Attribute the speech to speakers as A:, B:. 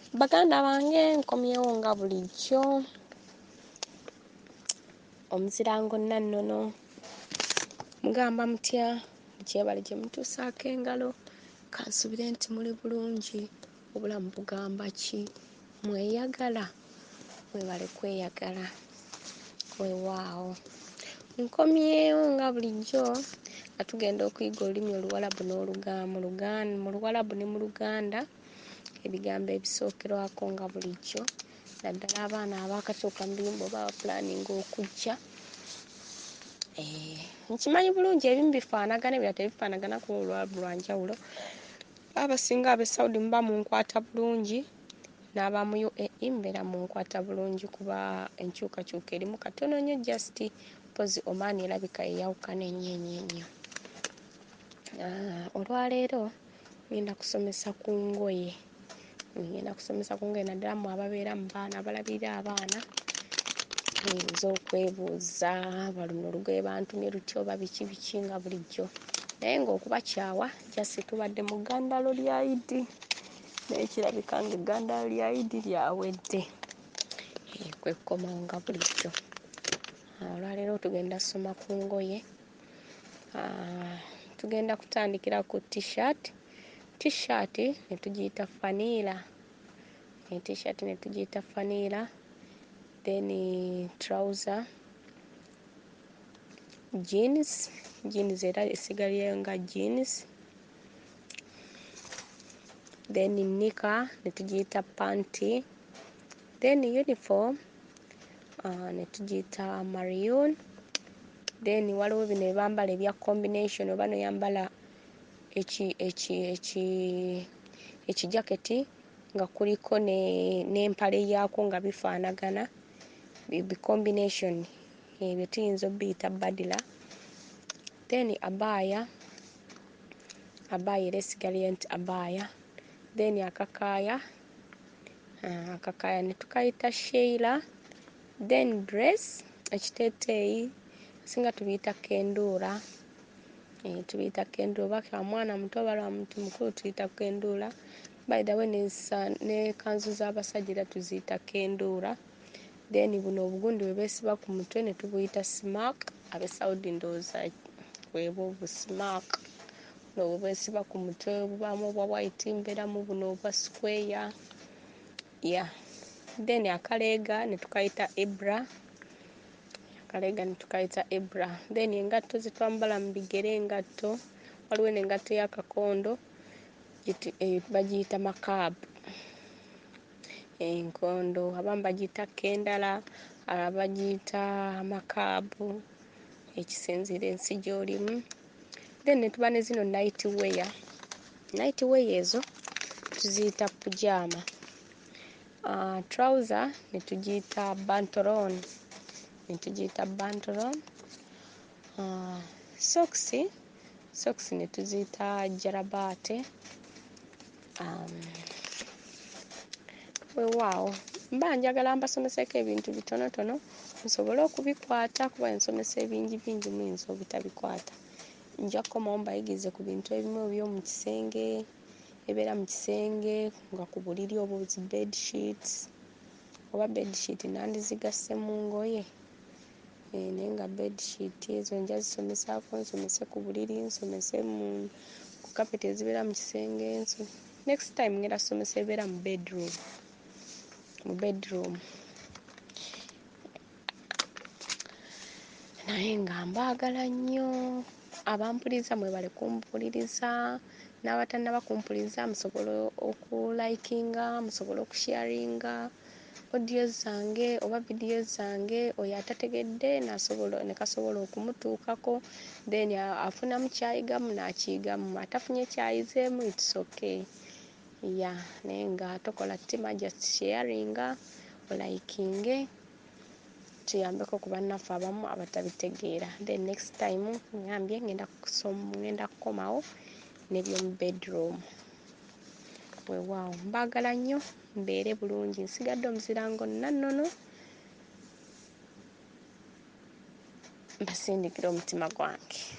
A: Baganda bange, nkomyewo nga bulijjo, omuzirango Nannono. Mugamba mutya? Gyebale gye mutuusaako engalo. Kansubire nti muli bulungi. Obulamu bugamba ki? Mweyagala? Mwebale kweyagala. Weewaawo. Nkomyewo nga bulijjo nga tugenda okuyiga olulimi Oluwalabu mu Luwalabu ne mu Luganda, ebigambo ebisookerwako nga bulijjo, naddala abaana abaakatuuka mu biyumba oba abapulaaninga okujja. Nkimanyi bulungi ebimu bifaanagana, ebirala tebifaanagana kuba Oluwalabu lwa njawulo. Abasinga ab'e Saudi muba munkwata bulungi, n'abamu UAE mbeera munkwata bulungi kuba enkyukakyuka erimu katono nnyo, just mpozzi Oman erabika eyawukana ennyo ennyo ennyo. Olwaleero ngenda kusomesa ku ngoye. Ngenda kusomesa ku ngoye naddala mmwe ababeera mu baana, abalabirira abaana. Muyinza okwebuuza luno olugoye bantumye lutya oba biki biki nga bulijjo. Naye ng'okubakyawa just tubadde mu ggandalo lya Idi, naye kirabika ng'eggandalo lya Idi lyawedde. Kwe kukomawo nga bulijjo. Olwaleero tugenda ssoma ku ngoye. Tugenda kutandikira ku t-shirt. T-shirt ne tugiyita faniila. T-shirt ne tugiyita faniila, then trouser, jeans, jeans era esigalirayo nga jeans, then knicker ne tugiyita panty, then uniform ne tugiyita maroon, then waliwo bino bye bambala ebya combination, oba n'oyambala ekijaketi nga kuliko n'empale yaakwo nga bifaanagana, bi combination, ebyo tuyinza obbiyita badila. Then abaya, abaya era esigalirayo nti abaya. Then akakaaya, akakaaya ne tukayita sheila. Then dress, ekiteeteeyi abasinga tubiyita kenduula. Tubiyita kenduula oba kya mwana muto oba lwa muntu mukulu tuyita kenduula. By the way, ne kanzu z'abasajja era tuziyita kenduula. Then buno obugundi bwe beesiba ku mutwe ne tubuyita smack. Ab'e Saudi ndowooza bwebwo bu smack. Buno bwe beesiba ku mutwe bubaamu obwa white, mubeeramu buno obwa square. Yeah. Then akaleega ne tukayita ibra. Akaleega ne tukayita ibra. Then engatto ze twambala mu bigere, engatto, waliwo n'engatto y'akakondo bagiyita makaabu. Enkondo abamu bagiyita kendala, abalala bagiyita makaabu, ekisinziira ensi gy'olimu. Then ne tuba ne zino night wear. Night wear ezo tuziyita pujama. Trouser ne tugiyita bantolon, ne tugiyita bantolon. Socks, socks ne tuziyita jarabaate. Weewaawo mba njagala mbasomeseeko ebintu bitonotono musobole okubikwata, kuba nsomesa ebingi bingi muyinza obutabikwata. Nja kukomawo mbayigirize ku bintu ebimu eby'omu kisenge, ebibeera mu kisenge nga ku buliri obwo zi bed sheets, oba bed sheet nandizigasse mu ngoye, naye nga bed sheet ezo nja zisomesaako, nsomese ku buliri, nsomese ku kapeti ezibeera mu kisenge. Next time ngenda ssomesa ebibeera mu bedroom, mu bedroom. Naye nga mbaagala nnyo, abampuliriza mwebale kumpuliriza, n'abatannaba kumpuliriza musobole okulikinga, musobole okusharinga audio zange oba vidiyo zange, oyo atategedde ne kasobola okumutuukako, then afunamu ky'ayigamu n'akiyigamu, atafunye ky'ayizeemu it's okay. Yeah, naye nga tokola ttima, just sharinga, olikinge, tuyambeko ku bannaffe abamu abatabitegeera. Then next time ngambye ngenda kukomawo n'eby'omu bedroom. Weewaawo mbaagala nnyo, mbeere bulungi, nsigadde omuzirango Nannono, mbasindikira omutima gwange.